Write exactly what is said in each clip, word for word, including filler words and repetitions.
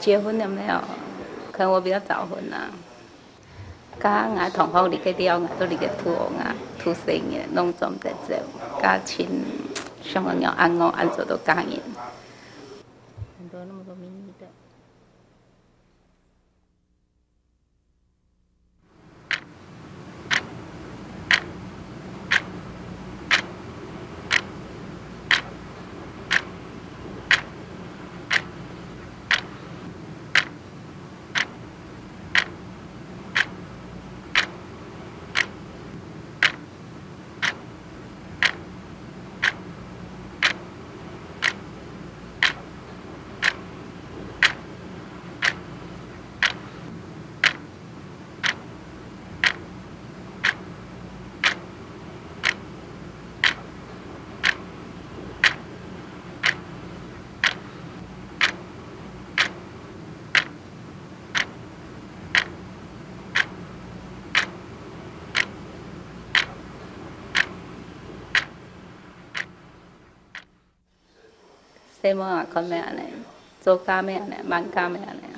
結婚了沒有？可能我比較早婚啊。佮𠊎同學離開了，𠊎都離開渡仔啊，渡細人，攏做毋得走，佮親像恁樣，恁樣，恁樣都嫁人。很多那麼多秘密的。 細妹仔看咩恁呢，做家咩恁呢，滿家咩恁呢啊。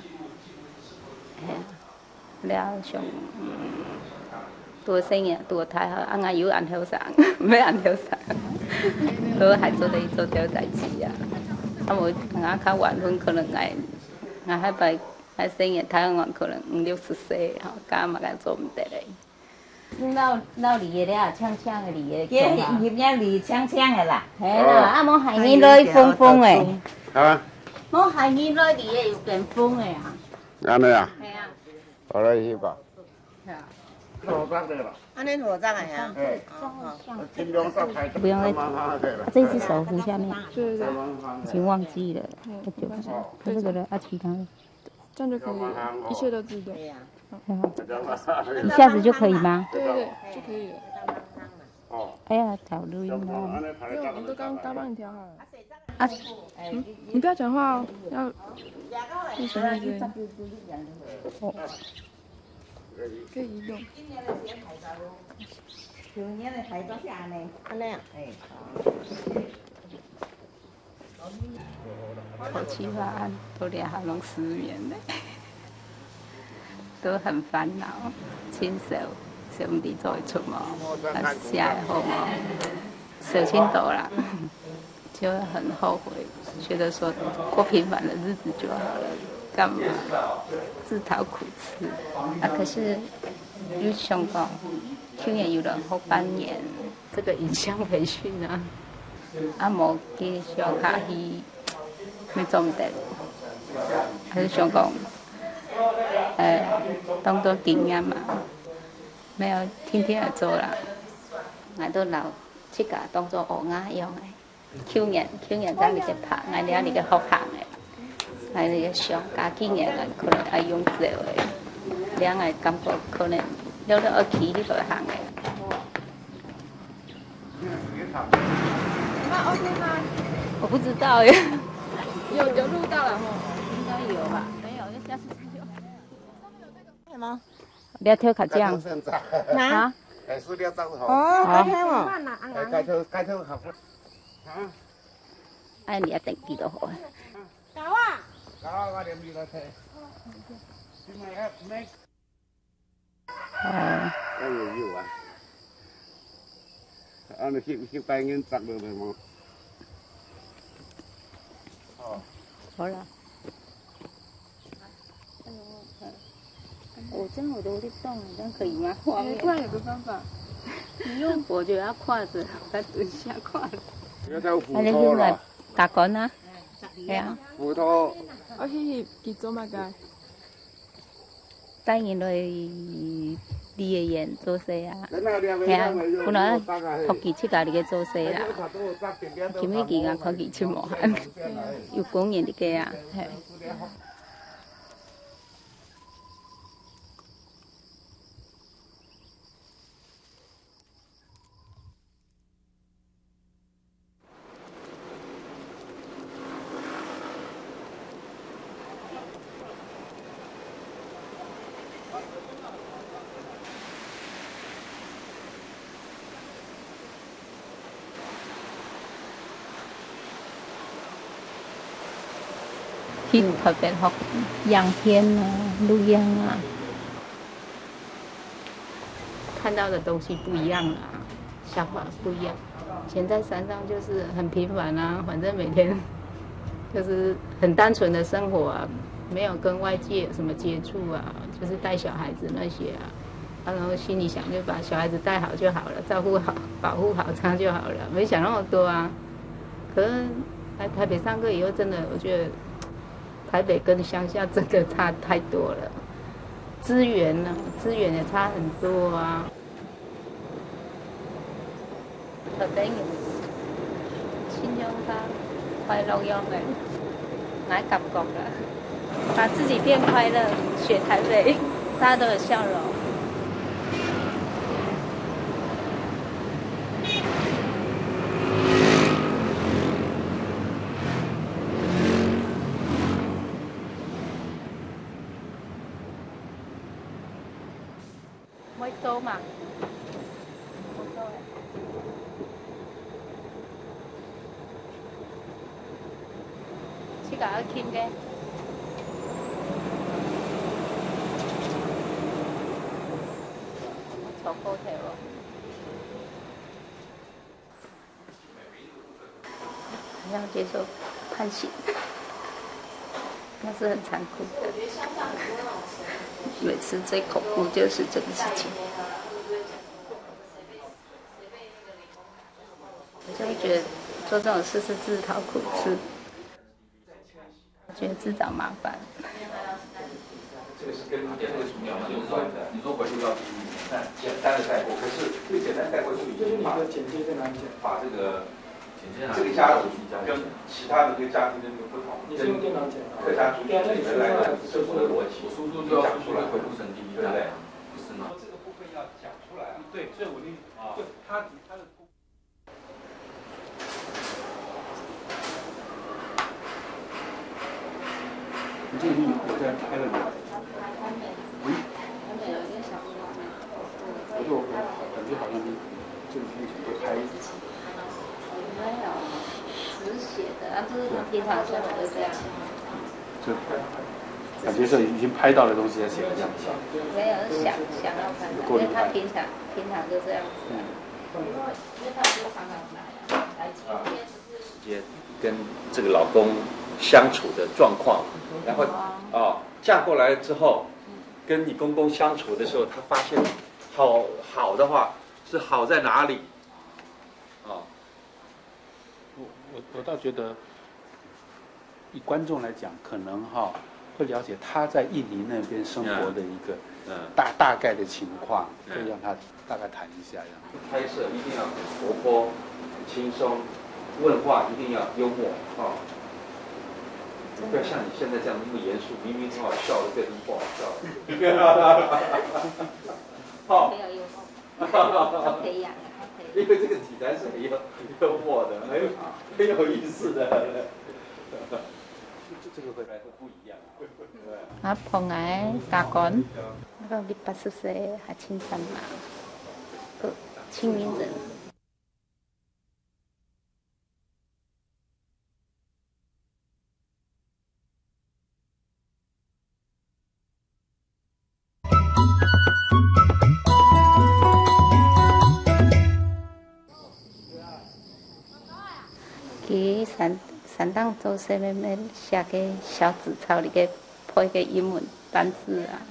係啊，了想，嗯，拄細人，拄大學，啊，𠊎又恁後生，毋係恁後生，都還做得做兜代誌啊。啊，無，𠊎較晚婚，可能𠊎，𠊎下擺，𠊎細人大漢，可能五六十歲，吼，嫁嘛，敢做毋得咧。 老，老離个咧，青青个離个，這，中啊。入了離青青个啦。係啦，哦。啊，無下年來風風个。啊？無下年來離个有變風个啊。恁呢啊？係啊。好了，去吧。係啊。恁呢五十个啊？哎。哦，哦。盡量少開，不用再，慢慢來。這隻手扶下面，對對對。已經忘記了，嗯，沒關係。它這個呢，啊，其他的。 這樣就可以了，一切都自動。對呀。很好。一下子就可以嗎？對對對，就可以了。哎呀，找錄音啊。沒有，我們都剛剛幫你調好了。啊，嗯，你不要講話哦，要，要什麼聲音？哦。可以移動。舊年个牌照係恁呢。恁呢啊？哎，好。 考試法案，到這下攏失眠咧，都很煩惱，盡愁，愁毋知做會出無，啊，寫會好無，愁盡多啦，就很後悔，覺得說過平凡的日子就好了，幹嘛自討苦吃？啊，可是又想講，去年有人好半年這個影像培訓啊。 啊，無繼續下去，也做毋得。還是想講，呃，當做經驗嘛，無，定定來做啦。𠊎都摎自家當做學生樣个。舊年，舊年正入去拍，𠊎這入去學行个。 𠊎就想，加幾年啊，可能愛用走个，這𠊎感覺可能了了愛去去旅行个。那OK嗎？我不知道耶。有，有錄到了吼。應該有吧？沒有，就下次再用。什麼？你要挑卡醬。哪？啊？哎，是這樣子吼。哦，好。該挑哦。哎，該挑，該挑好。啊？哎，你要等幾多會？ 搞啊！搞啊，我連你來睇。哦。哎呦呦啊！啊，你去，去拜人摘落來無？哦。好了。哎呦，我，我这样我都会动，这样可以吗？画面。哎，突然有个方法，你用，我觉得要跨着，我要蹲下跨着。你要在虎头了。打滚啊。 係啊。我去佢做麼个？帶人來梨園園做事啊。係啊，本來學佢自家這个做事啦。今日佢講看佢出無閒，有工人這个啊，係。去特別學影片啊、錄影啊，看到的東西不一樣了啊，想法不一樣。以前在山上就是很平凡啊，反正每天就是很单纯的生活啊，没有跟外界有什么接触啊，就是带小孩子那些啊，然后心里想就把小孩子带好就好了，照顾好、保护好，这样就好了，没想那么多啊。可是来台北上课以后，真的我觉得台北跟乡下真的差太多了，资源呢，资源也差很多啊。特別有親像較快樂樣的，𠊎感覺啦，把自己變快樂，學台北，大家都有笑容。會到嘛？自家愛近个。坐高鐵哦。 要接受判刑，那是很残酷的。每次最恐怖就是这个事情。我就会觉得做这种事是自讨苦吃。 觉得自找麻烦。这个是跟这个从小就有关的。你说回去要比简单的带过，可是最简单带过去已经把，把这个，这个家族跟其他的那个家庭的那个不同，你是用电脑剪的？跟客家族群原来的生活的逻辑，我叔叔就要出去回复神经，对不对？不是吗？这个部分要讲出来啊。对，所以我的意思，啊，就他他的 你这已经有在拍了吗？嗯，我就感觉好像这个已经在拍。没有，只是写的，啊，就是他平常生活就这样。就感觉是已经拍到的东西在写的样子啊。没有，是想想要看的，因为他平常平常就这样子啊。 时间跟这个老公相处的状况，然后，哦，嫁过来之后，跟你公公相处的时候，他发现好，好的话是好在哪里？哦，我我我倒觉得，以观众来讲，可能哈会了解他在印尼那边生活的一个嗯，嗯。大大概的情况，嗯。可以让他大概谈一下这样。拍摄一定要活泼、轻松，问话一定要幽默啊。不要像你现在这样那么严肃，明明很好笑的，变成不好笑。好。没有幽默。 要培养啊，要培养。因为这个题材是很有幽默的，很有很有意思的。这个会不一样啊。对。啊，捧来打工，那个八十岁还青山嘛，个青年人。 佢山山頂做事，慢慢寫个小紙條，裡个配个英文單字啊，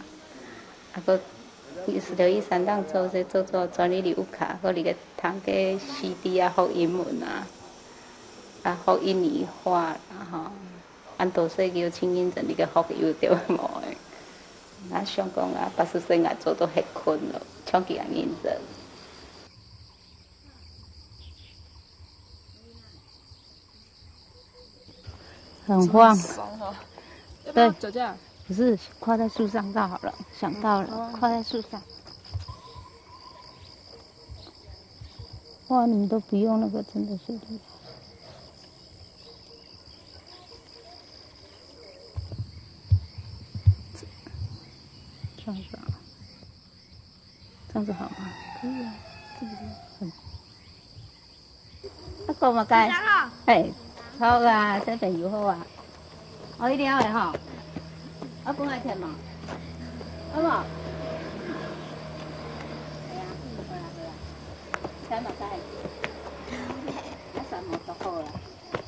啊个有時頭去山頂做事，做做轉去屋下，个裡个聽个CD啊，學英文啊，啊學印尼話啦吼。 恁多歲个青年人，你个學有對無？𠊎想講啊，八十歲𠊎做到歇睏了，像佢恁認真。很晃。要不要走这样？不是，跨在树上倒好了，想到了，跨在树上。哇，你们都不用那个，真的是。 这样子啊，这样子好吗？可以啊，这个很。啊，讲么个？哎，好啊，这边有好啊。哦，一定要的吼。啊，分𠊎添嘛，好無？係啊，係啊，係啊，添嘛，再。啊，三毛就好啦。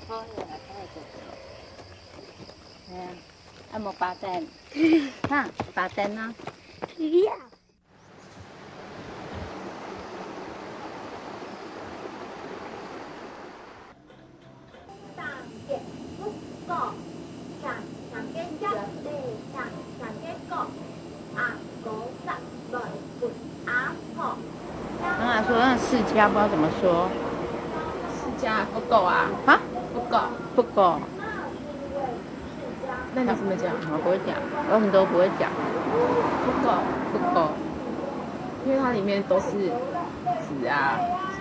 好，好啦，再一个。係啊，啊，無八点，哈，八点啊。刚才说那释迦不知道怎么说。释迦不够啊，啊？不够。不够。那你怎么讲？我不会讲，我很多不会讲。不够。不够。因为它里面都是籽啊，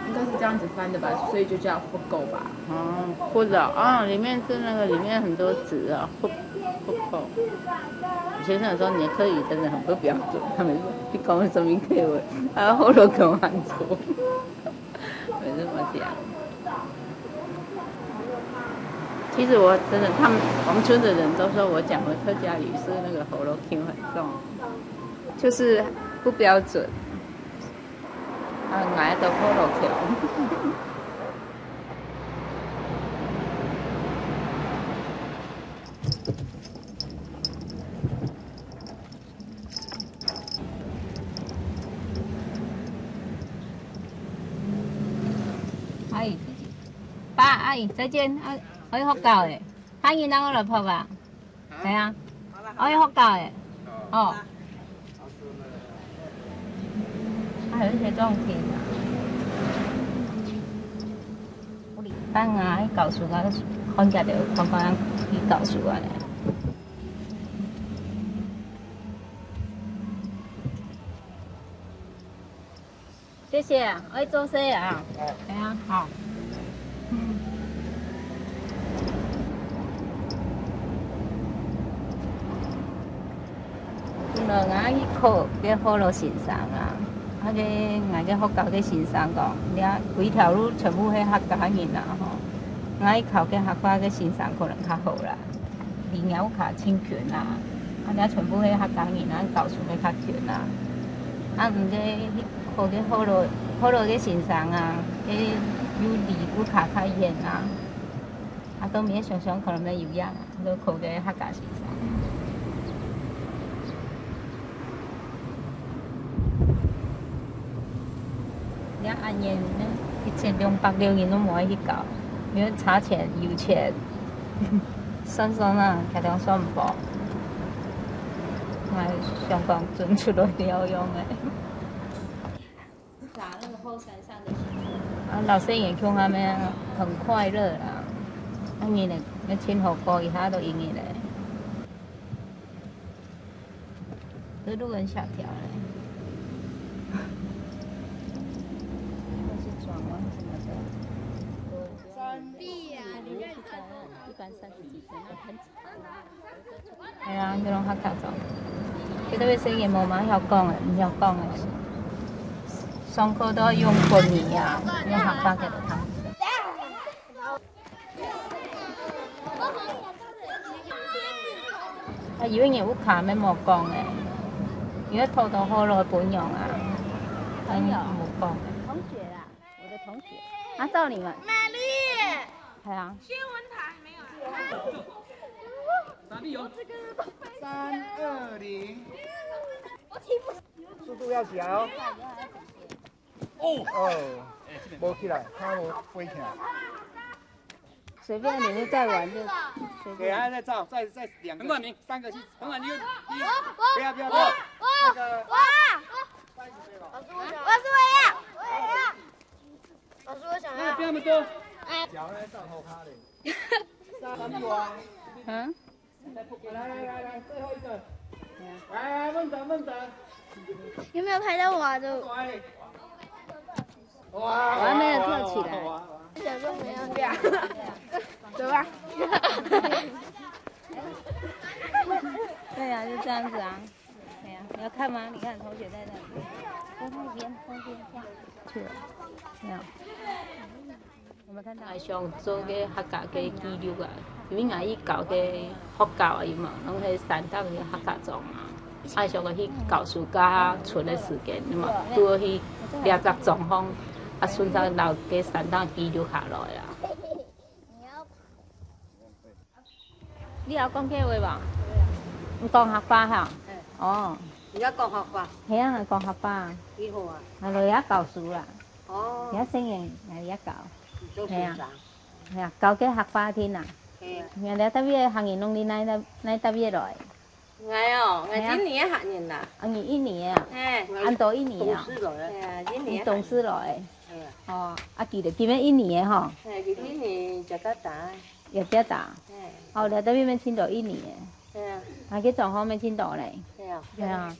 应该是这样子翻的吧，所以就叫不够吧。哦，不知道啊，里面是那个，里面很多籽啊，不，不够。学生有时候你的客语真的很不标准，他们说你讲什么客文，啊，喉咙跟我很粗。 为什么这样？其实我真的，他们，我们村的人都说我讲的客家语是那个喉咙腔很重，就是不标准。啊，我的喉咙腔。阿姨，爸，阿姨，再见。啊，我去學校欸。客人人我來拍啊。係啊，我去學校欸。哦。還有一些這種題啊。班啊，去教書啊，看起來就看看去教書啊咧。 謝謝啊，我去做事啊。哎。哎呀，好。嗯。今日𠊎去考該河洛先生啊，啊該𠊎該學校个先生講，這歸條路全部係客家人啊吼，𠊎去考該客家个先生可能較好啦。 離𠊎屋下盡近啊，啊這全部係客家人啊，教書个較近啊。啊毋過去考該河洛，河洛个先生啊，該又離屋下較遠啊。啊都毋係想像可能會有影啊，就考該客家先生。 你看恁遠，一千兩百六人都無愛去搞，因為差錢、油錢，算算啊，肯定算毋飽。𠊎想講存出來了用个。啊，老師也共下面很快樂啦，啊你呢，你盡好過，一下都贏你咧。 這路很小條欸。或是轉彎什麼的。一般三十幾分，那很哎呀，你攏客家話。這个聲音無嘛曉講欸，毋曉講欸。上課都用國語啊，用客家个講。 啊，有个人屋下乜無講欸，因為偷偷好了分享啊，朋友，無講欸。同學啦，我的同學，他照你們。瑪麗。哎呀。薛文台沒有來。哪裡有？三二零。速度要起來哦。 哦。哦，無起來，他有飛起來。隨便你們在玩就，隨便。給他再照，再，再兩個，陳冠明，三個去。陳冠明，你，你，不要，不要，不要。那個，老師，我想要。我也要。老師，我想要。不要那麼多。腳在上頭趴嘞。三，三步啊。嗯？ 來來來來，最後一個。來來，慢走慢走。有沒有拍到我啊？就，哇，我還沒有跳起來。哇，哇，哇。想說沒有。走吧。對啊，就這樣子啊。對啊，你要看嗎？你看同學在那裡。在那邊，在那邊，這樣。去了。沒有。𠊎想做个客家个紀錄啊，因為𠊎以前个學校啊，有無，攏係山頂个客家庄啊。𠊎想講去教暑假賰个時間，有無，拄好去這隻莊項，啊，順續留个山頂紀錄下來啊。你會講客話無？你講客話哈？哦。你會講客話？係啊，講客話。幾好啊？𠊎來這教書啦。 哦。也承認，也也教。做先生。係啊，教个客話聽啊。係啊。你這搭位个客人攏你哪哪搭位來？𠊎哦，𠊎係啊。今年个客人啦。啊，你一年啊？係。恁多一年啊？東勢來个。係啊，今年个客人。你東勢來个。係啊。哦，啊，佢就今年一年个吼？係，佢今年Jakarta。Jakarta。係。哦，這搭位乜盡多一年个。係啊。啊，該庄項乜盡多咧。係啊。係啊。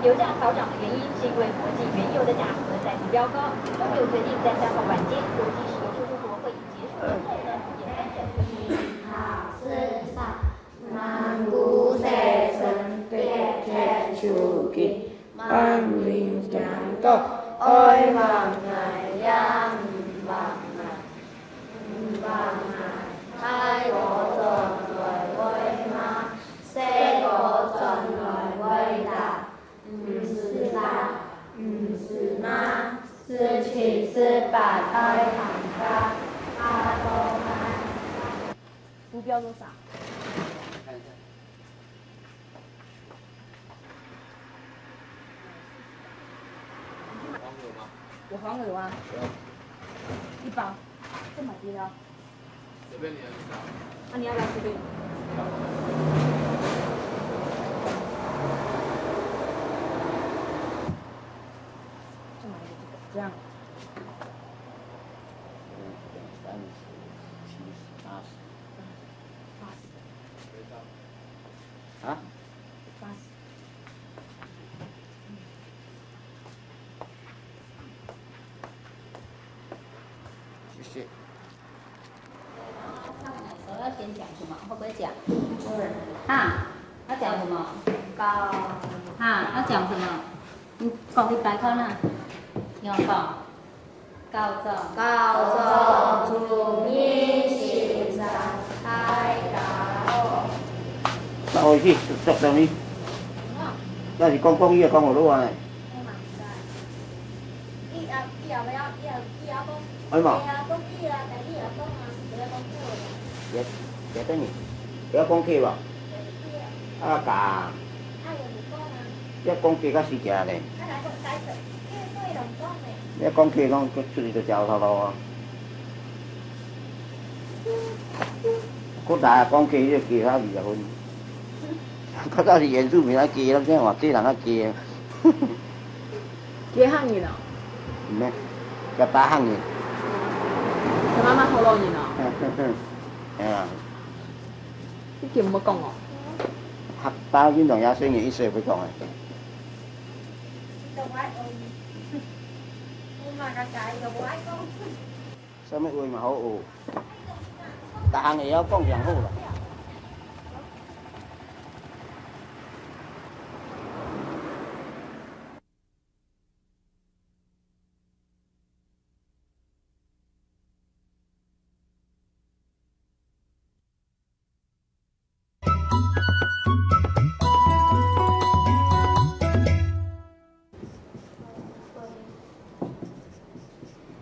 油价调涨的原因是因为国际原油的价格再度飙高。中油决定在三号晚间国际石油输出国会议结束之后呢，也开始 Mangku sesempit ket chuki, an wing kiang tok, oi wang ngai yang wang ngai, wang ngai, hai ko zon loi woi ma, se ko zon loi woi ta, 毋使啦，毋使啦，十七、十八愛還價，加多買。目標多少？看一下。黃油嗎？有黃油啊。有。一包，這麼低哦。 随便你啊，你拿。那你要不要吃冰？就买一个这个，这样。三十、七十、八十。八十。啊？八十。 谢谢。要先讲什么？会不会讲？哈，要讲什么？高。哈，要讲什么？你讲一百遍啊。你要讲。高中。高中，祝你先生大家好。那我去，做什么？那是讲国语啊，讲河洛话呢？ 哎嘛。也，也等你，不要讲客吧？啊，讲。要讲客较实际呢。你要讲客讲出去就走头路啊。 古早講雞，這雞較離婚。較早是原住民啊，雞，咱這換地人啊雞。雞客人哦？毋係，叫巴客人。係嘛嘛河洛人哦？係啊。你叫毋好講哦。客家運動也算係一歲會講的。 啥物話嘛好學，逐項會曉講上好啦。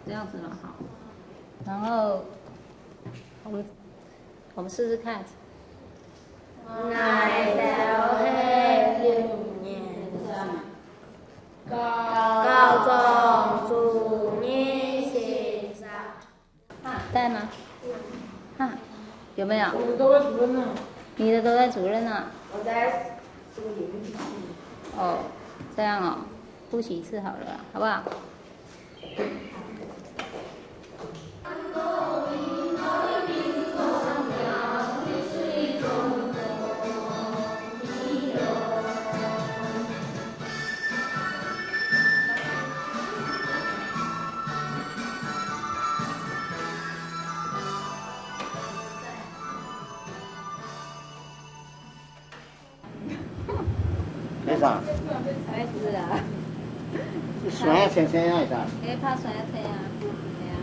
这样子了哈。然后我们我们试试看。 𠊎兜係六年生，高中主任先生。哈，在吗？哈，有没有？我们都会主任呢。你的都在主任那？我在苏宁一期。哦，这样哦，复习一次好了啦，好不好？为啥？孩子啊。酸啊酸酸啊，为啥？哎，怕酸啊酸啊，哎呀。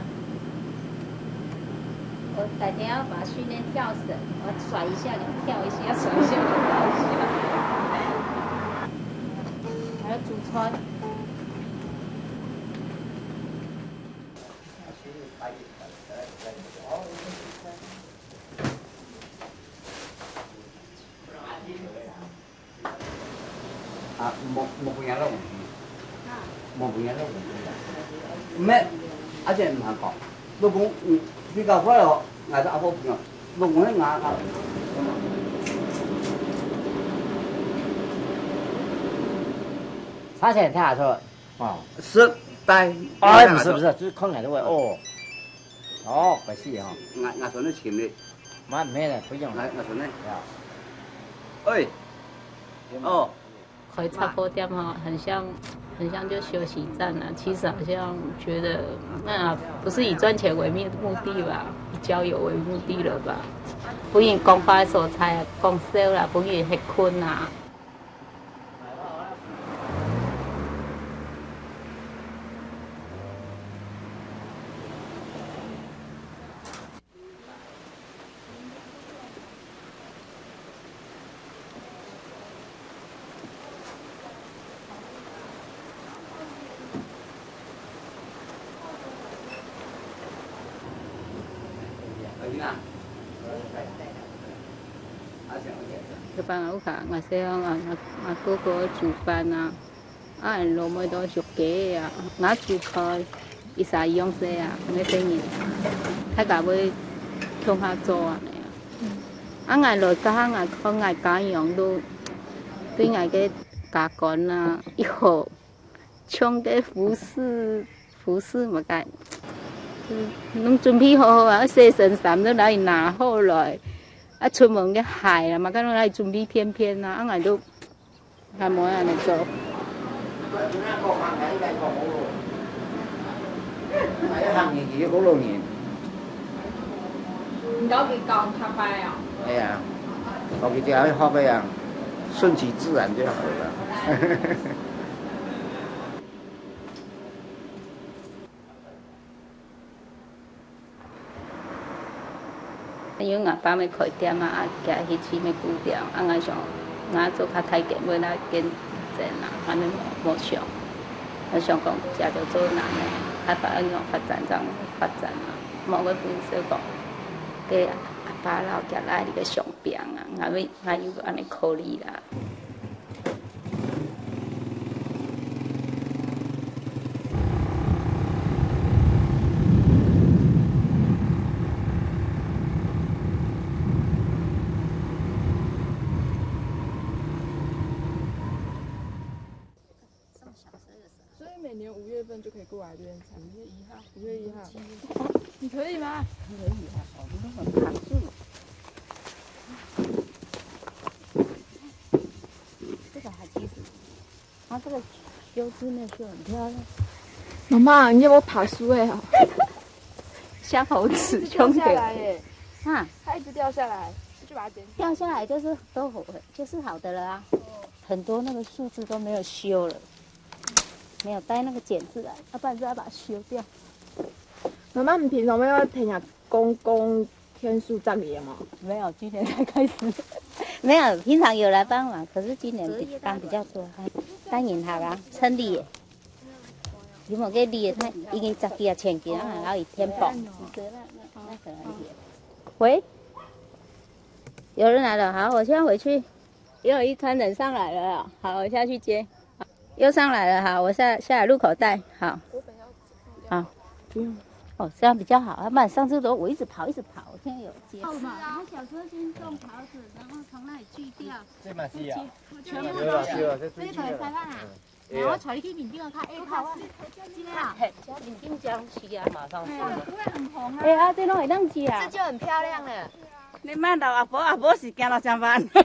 我改天要把它训练跳绳，我甩一下就跳一下，甩一下就跳一下。还要煮菜。 啊，莫，莫分人落问题。莫分人落问题。毋係，阿姐毋肯講，老公，嗯，比較快哦，𠊎就阿婆講，老公，你拿，拿。差钱跳出来。哦。是，带，哎，不是，不是，就是看起来就会，哦。哦，不是哦。拿，拿出来请的。蛮，没了，不用了。拿，拿出来。呀。哎，哦。 开杂货店哈，很像，很像就休息站啊。其实好像觉得，那不是以赚钱为目，目的吧，以交友为目的了吧？分人讲话个所在啊，讲笑啦，分人歇睏啊。 有班啊，有看，𠊎細个啊，𠊎，𠊎哥哥煮饭啊。 啊，老妹都熟个啊，𠊎煮開，一儕樣式啊，𠊎細人，大家會共下做恁呢啊。啊，𠊎來家下，𠊎看𠊎家娘都對𠊎个家官啊，以後像个服侍，服侍麼个，嗯，攏準備好好啊，洗身衫都來拿好來，啊，出門个鞋啊，麼个攏來準備便便啊，啊，𠊎都 還無恁呢做。你到底搞他白啊？哎呀，我给这样学个呀，顺其自然就好了。 因為𠊎爸乜開店啊，啊，佢起錢乜顧店，啊，𠊎想，𠊎做較大間，買那間店啊，恁呢無，無想。𠊎想講，這就做恁呢，啊，爸恁樣發展，恁樣發展啊，無个本事講，該阿爸老佢拉你个相片啊，𠊎會，𠊎有恁呢考慮啦。 所以每年五月份就可以过来这边采。五月一号。五月一号。你可以吗？可以啊，我们都很怕热。这个还其实，它这个优质那就很漂亮。妈妈，你有没有爬树哎啊？像猴子，一直掉下来耶。啊，它一直掉下来，我就把它捡起来。掉下来就是都好，就是好的了啊。哦。很多那个树枝都没有修了。 没有带那个剪子来，要不然就要把它修掉。妈妈，你平常没有听人家公公天数这样吗？没有，今年才开始。没有，平常有来帮忙，可是今年比，帮比较多，他当银行啊，村里耶。有没有给你？他已经十几啊，千几啊，然后一天保。喂，有人来了，好，我现在回去。 又有一团人上来了啊，好，我下去接。又上来了，好，我下，下来路口带，好。好。不用。哦，这样比较好，要不然上次都我一直跑，一直跑，我现在有节制。好嘛，他小时候先种桃子，然后从那里锯掉，这嘛是啊，全部都是，对吧？对吧？这是这一个啦。然后带你去面顶个较矮头啊，这个啊，嘿，这面顶这样去啊，马上去啊。哎，啊，这拢会当食啊。这就很漂亮了。你莫老阿婆，阿婆是行路真慢。你看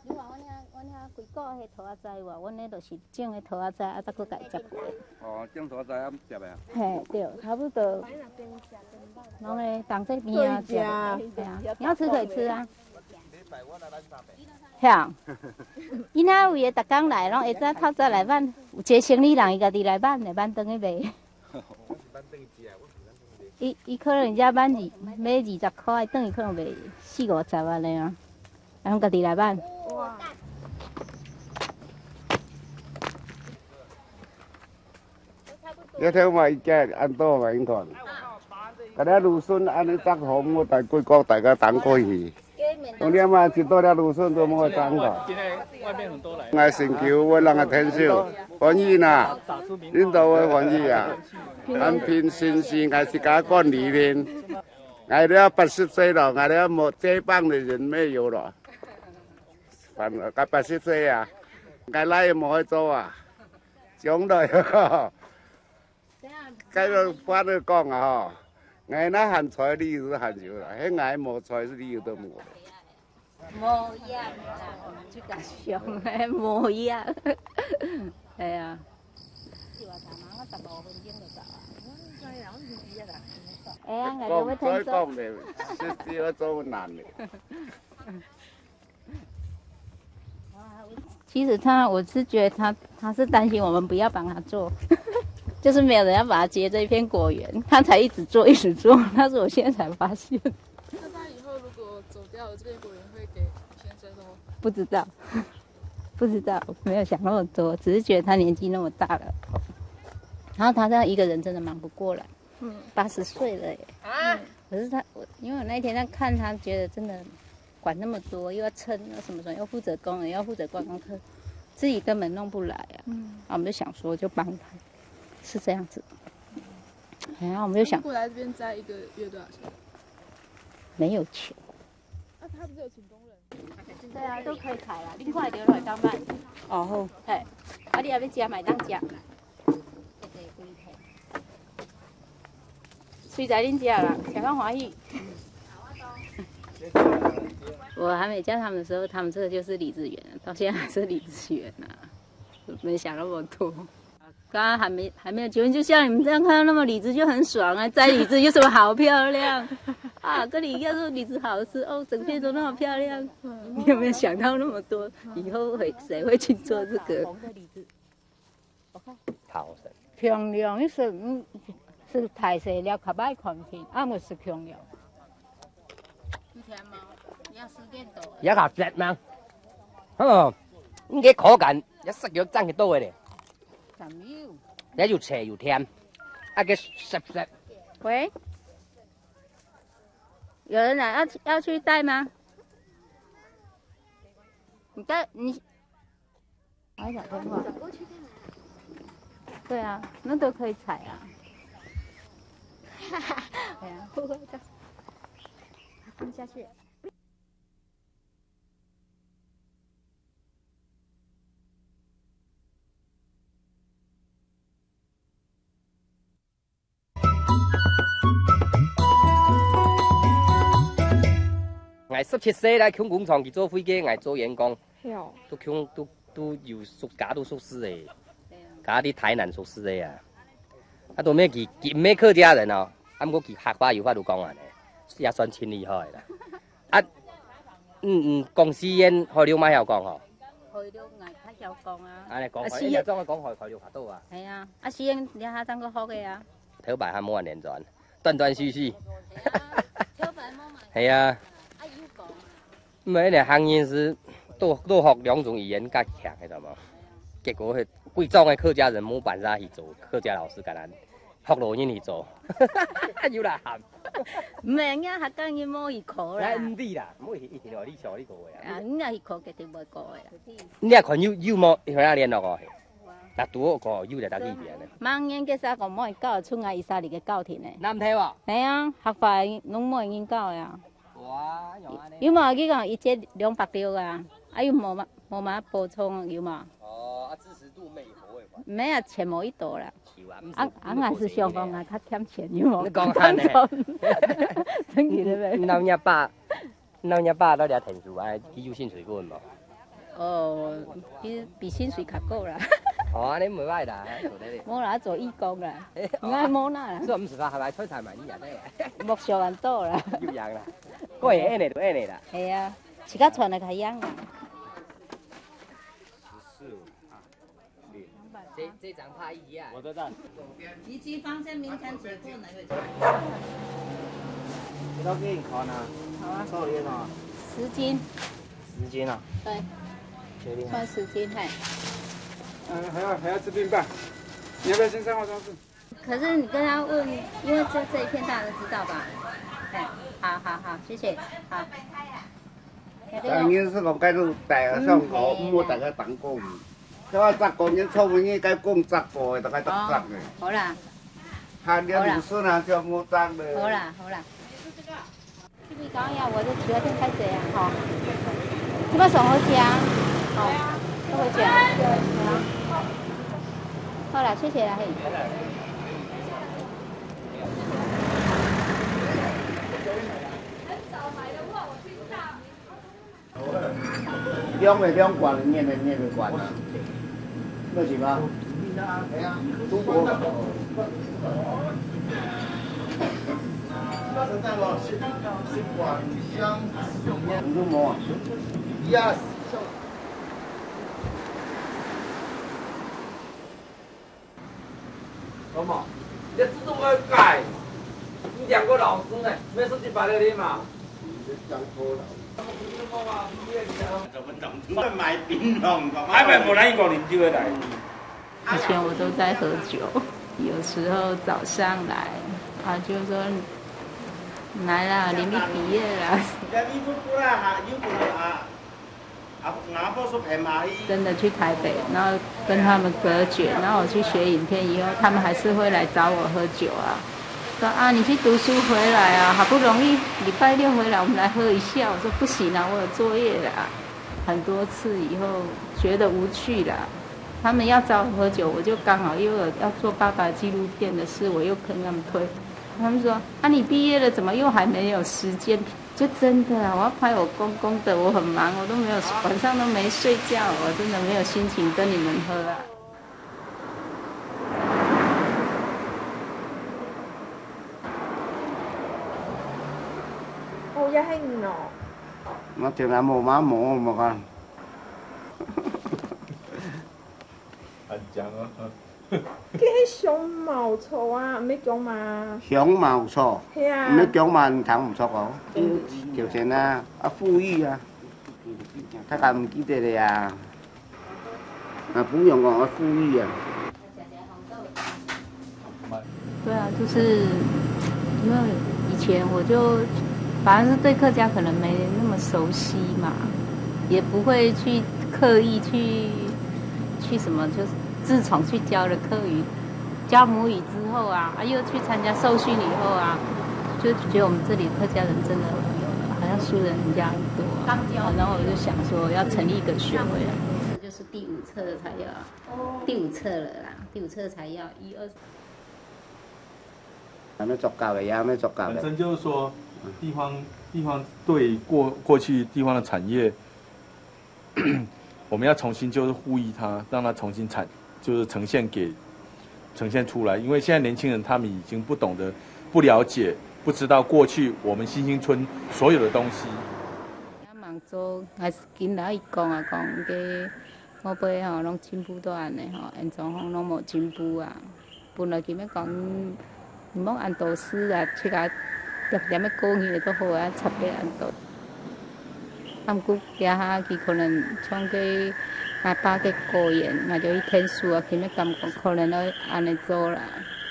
阮遐，阮遐规个迄桃仔栽有啊，阮迄就是种个桃仔栽，啊，才去改接过。哦，种桃仔栽啊，接的啊。嘿，对，差不多。拢会当这边啊，接的。对啊，你要吃可以吃啊。嘿啊，伊那有个逐工来，拢会早透早来挽，有一个生理人，伊家己来挽，来挽等去卖。 伊，伊可能才挽二，买二十箍，等于可能卖四五十安尼啊，然后家己来挽。你聽嘛，伊个安到嘛，你看，甲你女孫安尼作風，我大規國大家等過去。 當然嘛，一到了路上都無會講个。今天外面很多來。𠊎先求阮人个天寿，歡喜啦，恁多位歡喜啊！安平先生，𠊎自家管理面，𠊎了八十歲了，𠊎了無接棒的人沒有了，反正該八十歲啊，𠊎來也無會做啊，將來。 該个話你講啊吼，𠊎若還在，你就還有啦；係𠊎無在，你有都無。無影啦，就甲想的無影。係啊。哎呀，𠊎就要講，所以講的，是，是要做難的。 其实他，我是觉得他，他是担心我们不要帮他做，就是没有人要帮他接这一片果园，他才一直做，一直做。但是我现在才发现，那他以后如果走掉了，这片果园会给先生哦？不知道，不知道，没有想那么多，只是觉得他年纪那么大了，然后他这样一个人真的忙不过来。嗯，八十岁了耶。啊，可是他，我，因为我那一天在看他，觉得真的 管那么多，又要称，又什么什么，又负责工人，又要负责观光客，自己根本弄不来啊。嗯，啊，我们就想说就帮他，是这样子。哎呀，我们就想，如果来这边摘一个月多少钱？没有钱。啊，他不是有请工人？对啊，都可以采啦，另外留落来当饭。哦，好。嘿，啊，你也要加买当加。 水在恁家啦，相当欢喜。我还没嫁他们的时候，他们这个就是李子园，到现在还是李子园啊，没想那么多。刚刚还没，还没有结婚，就像你们这样看到那么李子就很爽啊，摘李子有什么好漂亮啊？跟你一样说李子好吃哦，整片都那么漂亮，你有没有想到那么多？以后会，谁会去做这个？红的李子。 漂亮，你是，嗯，是大細了，較歹看見，啊，毋是漂亮。有甜嗎？你要十點多。也較甜嗎？哦，你个口感也食藥站去倒个咧。怎么有？也有脆有甜，啊个濕濕。喂，有人来要要去带吗？你带你 我要讲电话。对啊，那都可以采啊。对啊。不会的。放下去。 𠊎十七歲來去工廠去做會計，𠊎做員工，係哦。都去，都，都有熟，家都熟識个，家佇台南熟識个啊。啊，都毋係佢，佢毋係客家人哦，啊，毋過佢客話有法度講安尼，也算真厲害啦。啊，嗯，嗯，講四縣海陸嘛曉講吼。海陸𠊎較曉講啊。安尼講，啊，四縣，哎，你總愛講海，海陸較多啊。係啊，啊，四縣你較正過學个啊。頭擺還無恁連轉。 斷斷續續。係啊，頭擺無嘛。係啊。啊，有講啊。毋係，你行業是多，多學兩種語言較強，你知道嗎？結果迄貴重的客家人無辦法去做客家老師，敢若學老人去做，有啦喊。毋係，人家客家人無去考啦。來，毋知啦，毋會一定要你笑你講話啊。啊，人家去考，絕對毋會考的啦。你也看有，有無，有哪聯絡哦？若拄好講有就搭去邊呢。明年个時候，講莫教出外一三里个教庭呢。南投啊？係啊，學法攏無人教呀。 哇，有安尼。有嘛，佢講一節兩百六啊，啊又無嘛，無嘛補充，有嘛？哦，啊，支持度没有，我也不。没有，钱没一多啦。有啊，啊，啊，还是想讲啊，较欠钱，有无？你讲安尼。真的咩？老娘爸，老娘爸到底要停住啊，佢有薪水分无？ 哦，比，比薪水較高啦。哦，安尼袂歹啦，做得咧。無啦，做義工啦，欸，應該無啦。做毋是吧？還來退產嘛，你也得。目標很多啦。有樣啦，過也安尼就安尼啦。係啊，自家賺的較樣啦。十四啊，這，這張怕一樣。我知道。 你去方向明天走过来。这都给你看啊。好啊。臭脸啊。十斤。十斤啊？对。确定啊？算十斤，嘿。嗯，还要，还要吃冰棒。你要不要先上化妆室？可是你跟他问，因为就这一片大家都知道吧？嘿，好好好，谢谢，好。 但係係講該度大个上口，嗯，毋好大家當講。這个十公斤，臭分你該講十个，大概十个。好啦。還連有孫啊，就莫爭了。好啦，好啦。這邊講呀，我就決定開始啊，吼。這邊送回去啊，吼，都回去啊。好啦，謝謝啦，嘿。 量的量管，念的念的管啊，那行啊。哎呀，中国。你说么啊？Yes。 好嘛，你这制度要改，你两个老师呢，没事情摆在你嘛。卖冰榔，干嘛？以前我都在喝酒，有时候早上来，啊，就说来啦，你们毕业啦。真的去台北，然后跟他们隔绝，然后我去学影片以后，他们还是会来找我喝酒啊，说啊，你去读书回来啊，好不容易礼拜六回来，我们来喝一下。我说不行啊，我有作业啦。很多次以后觉得无趣啦，他们要找我喝酒，我就刚好因为我要做爸爸纪录片的事，我又跟他们推。他们说啊，你毕业了，怎么又还没有时间？ 就真的啊，我要拍我公公的，我很忙，我都没有，晚上都没睡觉，我真的没有心情跟你们喝啊。哦，也很哦。那天然无嘛无嘛看。很强啊。 佢係香茅草啊，毋係薑嫲。香茅草，係啊。毋係薑嫲，你聽毋著哦。嗯。朝鮮啊，啊，馥郁啊，大家毋記得了呀。啊，不用講，啊，馥郁啊。對啊，就是因為以前我就反而是對客家可能沒那麼熟悉嘛，也不會去刻意去，去什麼，就是自從去教了客語， 教母語之後啊，啊，又去參加受訓以後啊，就覺得我們這裡客家人真的好像輸人家很多啊。然後我就想說要成立一個學會啊。這就是第五冊才要啊，第五冊了啦，第五冊才要一二。還沒做到的，也還沒做到的。本身就是說，地方，地方对过，过去地方的产业，我们要重新就是呼吁它，让它重新产，就是呈现给，呈现出来。因为现在年轻人他们已经不懂得、不了解、不知道过去我们新兴村所有的东西。也忙做，还是紧来讲啊，讲个后辈吼，拢进步到安尼吼，现状况拢无进步啊。 本來佢乜講，嗯，毋好恁多事啊，自家恬恬个過日就好啊，插个恁多。啊，毋過這下佢可能唱个阿爸个歌謠，𠊎就去聽書啊，佢乜感覺可能愛恁樣做啦。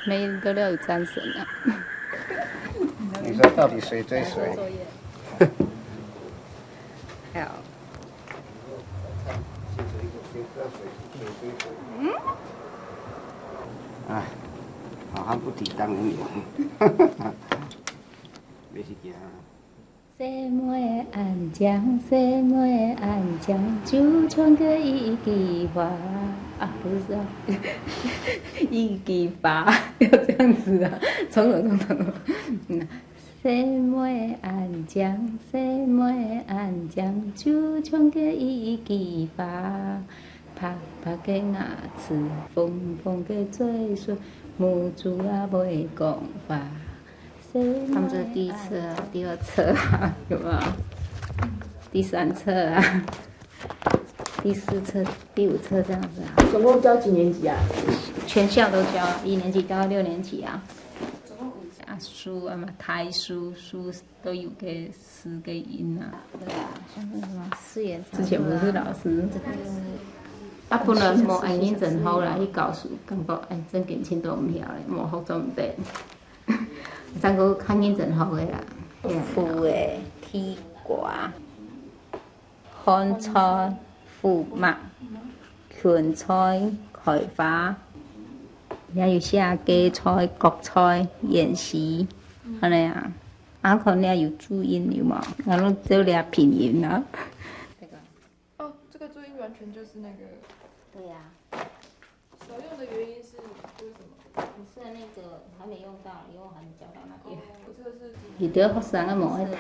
没人都要有战神啊。你说到底谁追谁？好。哎，好汉不提当年勇。没时间啊。細妹恁靚，細妹恁靚，就像个一枝花。啊，不是啊，一枝花，要这样子啊，重重重重。嗯，細妹恁靚，細妹恁靚，就像个一枝花，白白个牙齿，红红个嘴唇，目珠啊会讲话。 他们这是第一次啊，第二册啊，有没有？第三册啊，第四册、第五册这样子啊。总共教几年级啊？全校都教，一年级教到六年级啊。啊，书啊嘛，台书，书都有个诗个音啊。对啊，像是什么四言。之前不是老师，啊，本来无恁认真学啦，去教书，感觉哎，真感情都毋晓咧，无学做毋得。 再个较认真学个啦。苦个、甜瓜、番菜、胡麻、芹菜、开花，也有写芥菜、芥菜、芫荽，安尼啊。啊，可能也有注音有无？然后就写拼音啊。哦，这个注音完全就是那个。对呀、少用的原因是为什么？你是那个还没用到，以后还没教到那边。哦，这个是有的学生啊无爱读，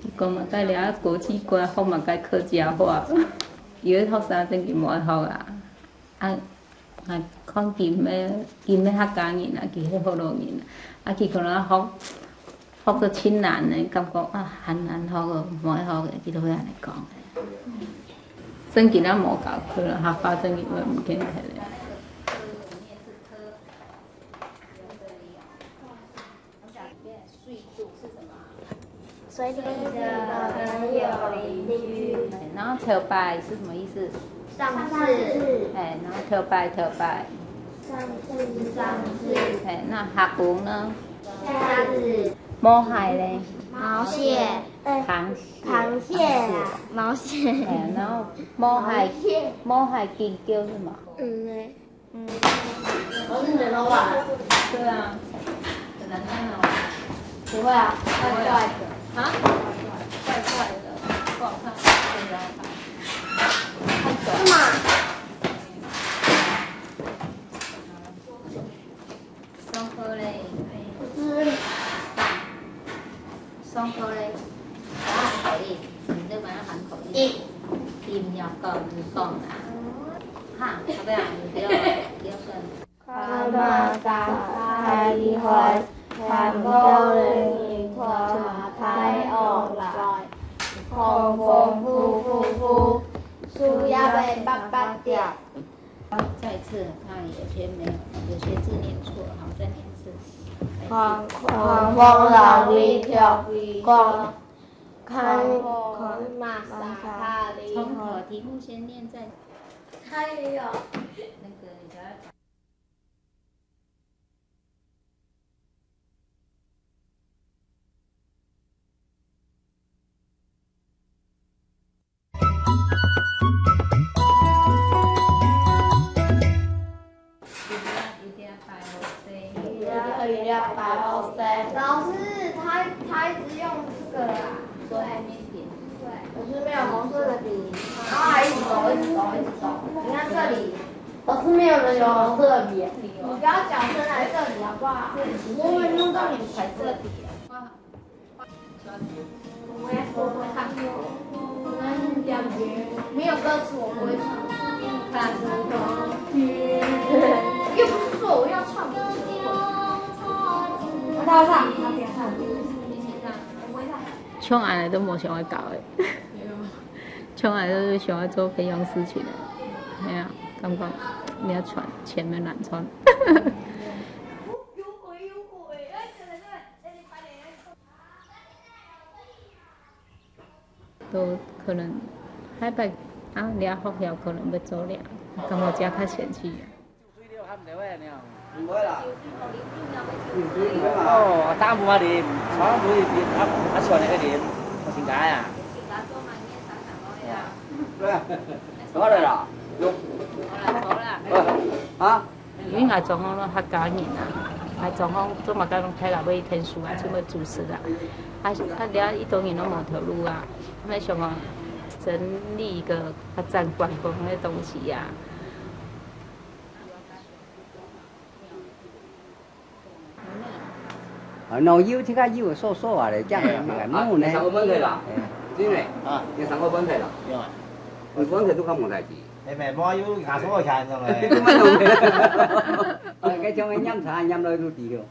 伊讲嘛该了国际观，学嘛该客家话，有的学生真个无爱学啊。啊，啊，看今个今个客家人啊，其实福佬人啊，啊，佢可能学学个真难呢，感觉啊，很难学哦，无爱学个，佢都会安尼讲的。真个咱无教课了，客家真个会毋见忒了。 水里的朋友邻居。然后头擺是什么意思？上次。哎，然后头擺，头擺。上次，上次。哎，那蝦公呢？下次。毛蟹嘞？毛蟹。螃蟹。螃蟹啊，毛蟹。哎，然后毛蟹，毛蟹金叫是吗？嗯呢。对啊，很难看哦。不会啊，怪怪的。啊？怪怪的，不好看，真的要看。干嘛？上课嘞，不是。上课嘞，啊，可以，你就把它喊口令。一，音要讲，你讲啊。哈，要不要？你不要，不要算。 看嘛，打开一开，看到了一个大太阳来，狂风呼呼呼，树叶被拔拔掉。再一次，他有些没有，有些字念错了，好，再念一次。狂狂风老李跳过，看看嘛，打开一从开。题目先念，再他也有。那个你才要讲。 老师，他他一直用这个啦。对。可是没有红色的笔。啊，一直走，一直走，一直走。你看这里。老师，没有人有红色的笔。你不要讲出来这里好不好？我们用到你彩色笔。 没有歌词我不会唱。又不是说我要唱歌。我唱，我唱，我唱。我不会唱。像安尼都无想要搞诶，像安尼都是想要做别样事情的，哎呀，感觉你要赚钱没难赚。 都可能下擺啊，你學校可能要做了，感覺遮較生趣啊。哦，打無啊啉，全部啊，啊，啊，像那个啉，我先解啊。對啊，好了啦，有。好了，好了。啊？因為𠊎丈夫攏客家人啊，𠊎丈夫做麼个攏帶𠊎去𢯭手啊，去做主事啊。啊，啊，這一多人都無頭路啊，𠊎想講成立一個發展觀光的東西啊。 啊，喏，有這个有少少啊咧，這樣个，啊，木呢？你上過本去啦？哎。真个？啊。你上過本去啦？有啊。你本去都看無代誌。哎，無，有牙刷个看上来。你都没弄。啊，該像个飲茶，飲落都知了。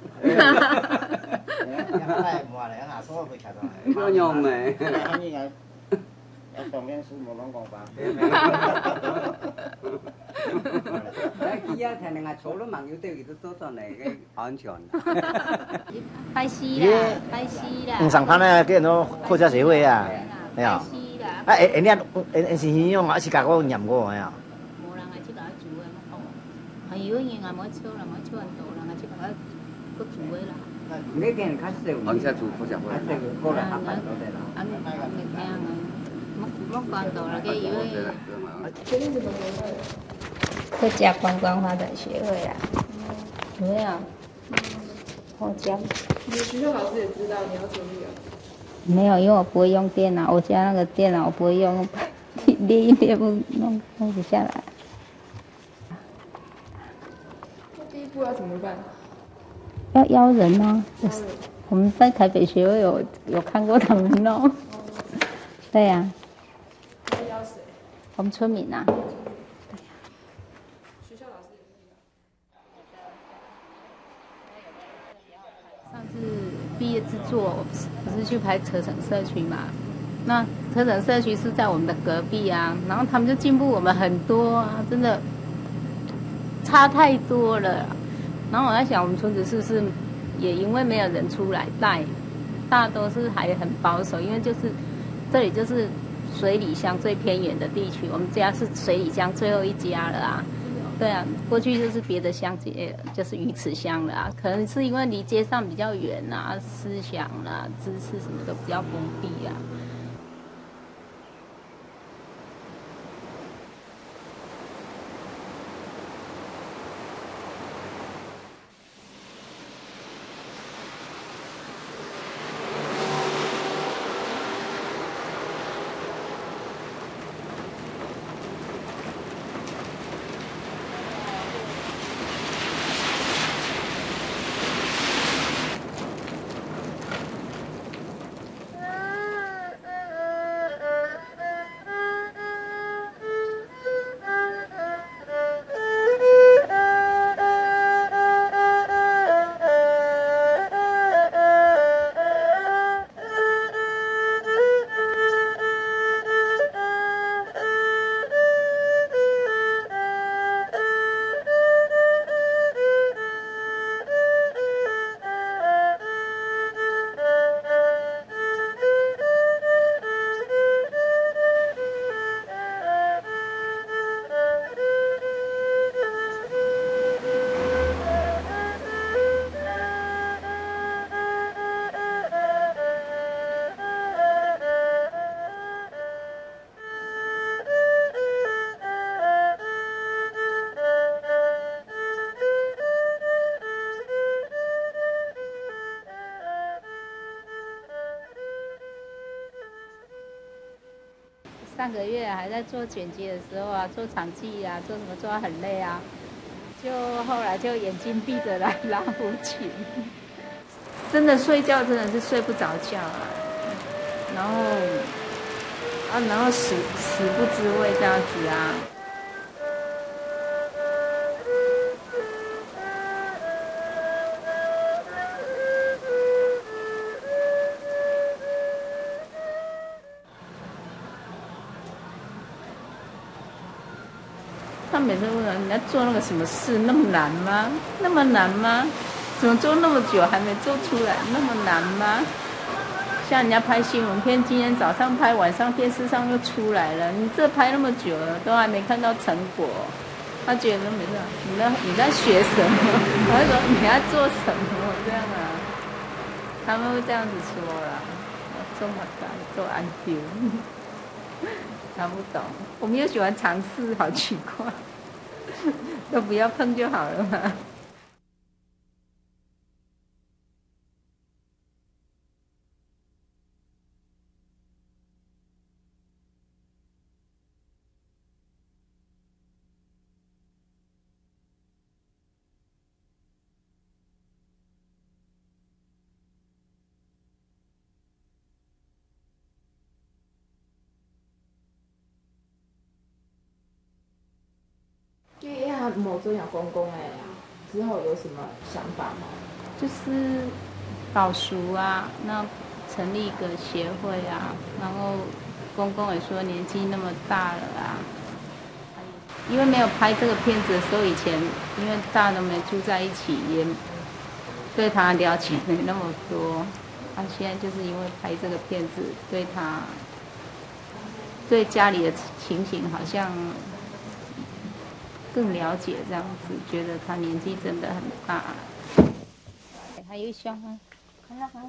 哎，無咧，牙刷个看上来。你都用咩？ 啊，當然係無亂講話。該佢啊，聽人家坐了網友對佢都做轉來，該安全。拜四啦，拜四啦。嗯，上班啊，跟人客家協會啊，哎呀。拜四啦。啊，哎，哎，你看，哎，哎，是形容啊，是甲我念過，哎呀。無人啊，去甲我煮的，哦。 哎喲，人也無笑啦，無笑很多啦，就把它各煮的啦。你店較少，哦，你在煮客家話。較少過來客家多的啦。啊，啊，啊，無，無管到啦，該因為客家觀光發展協會啊，有沒有？好講。你的學校老師也知道你要成立啊？沒有，因為我不會用電腦，我家那個電腦我不會用，列一列不弄，弄不下來。 那第一步要怎麼辦？要邀人啊。邀人。我們在台北協會有，有看過他們弄。哦。對啊。要邀誰？我們村民啊。學校老師也可以啊。 上次畢業制作，我不是，不是去拍車城社區嘛？那車城社區是在我們的隔壁啊，然後他們就進步我們很多啊，真的差太多了。然後我在想，我們村子是不是也因為沒有人出來帶，大多是還很保守，因為就是這裡就是水里鄉最偏遠的地區，我們家是水里鄉最後一家了啊。對啊，過去就是別的鄉親，就是魚池鄉了啊，可能是因為離街上比較遠啊，思想啦、知識什麼都比較封閉啊。 上個月還在做剪輯的時候啊，做場記啊，做什麼做到很累啊，就後來就眼睛閉著來拉胡琴。真的睡覺真的是睡不著覺啊，然後，啊，然後食，食不知味這樣子啊。 他每次問我：“你要做那個什麼事，那麼難嗎？那麼難嗎？怎麼做那麼久還沒做出來，那麼難嗎？”像人家拍新聞片，今天早上拍，晚上電視上又出來了，你這拍那麼久了，都還沒看到成果。他觉得没事啊，你在你在学什么？他说你在做什么这样啊？他们会这样子说啦，做么个做安丢，看不懂。我们又喜欢尝试，好奇怪，都不要碰就好了嘛。就因为他没做养公公哎呀，之后有什么想法吗？就是保熟啊，那成立一个协会啊，然后公公也说年纪那么大了啊，因为没有拍这个片子的时候，以前因为大家都没住在一起，也对他了解没那么多。啊，现在就是因为拍这个片子，对他对家里的情形好像更了解这样子，觉得他年纪真的很大。还有一箱啊，看那个。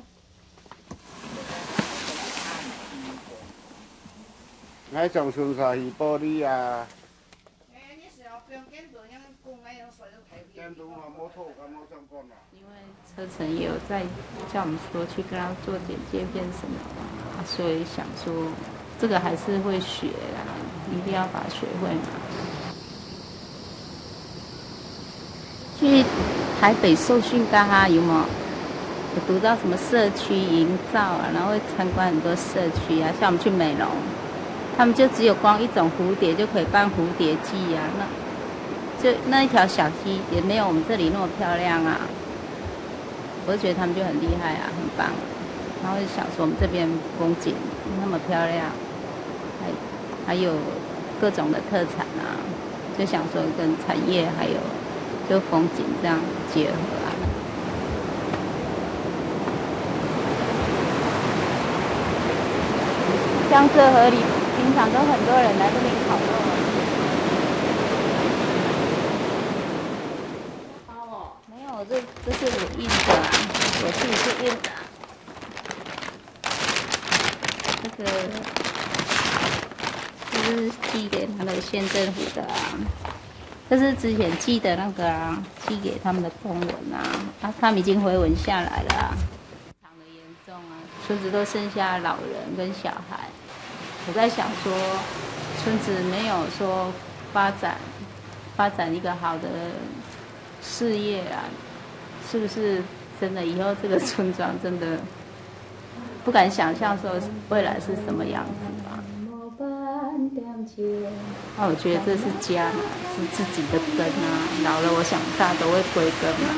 𠊎从顺沙去玻璃啊。因为车程也有在叫我们说去跟他做简介片什么的啊，所以想说这个还是会学啦，一定要把它学会嘛。 去台北受训刚刚有没有？有读到什么社区营造啊，然后会参观很多社区啊，像我们去美容，他们就只有光一种蝴蝶就可以办蝴蝶季啊，那就那一条小溪也没有我们这里那么漂亮啊。我就觉得他们就很厉害啊，很棒。然后就想说我们这边风景那么漂亮，还还有各种的特产啊，就想说跟产业还有就风景这样结合啊。江浙河里平常都很多人来这边烤肉啊。没有，这这是我印的啊，我自己去印的啊。这个就是寄给他的县政府的啊，这是之前寄的那个啊，寄给他们的公文啊，啊，他们已经回文下来了啊。非常的严重啊，村子都剩下老人跟小孩。我在想说，村子没有说发展发展一个好的事业啊，是不是真的以后这个村庄真的不敢想象说未来是什么样子啊。那我觉得这是家嘛，是自己的根啊。老了，我想大家都会归根嘛。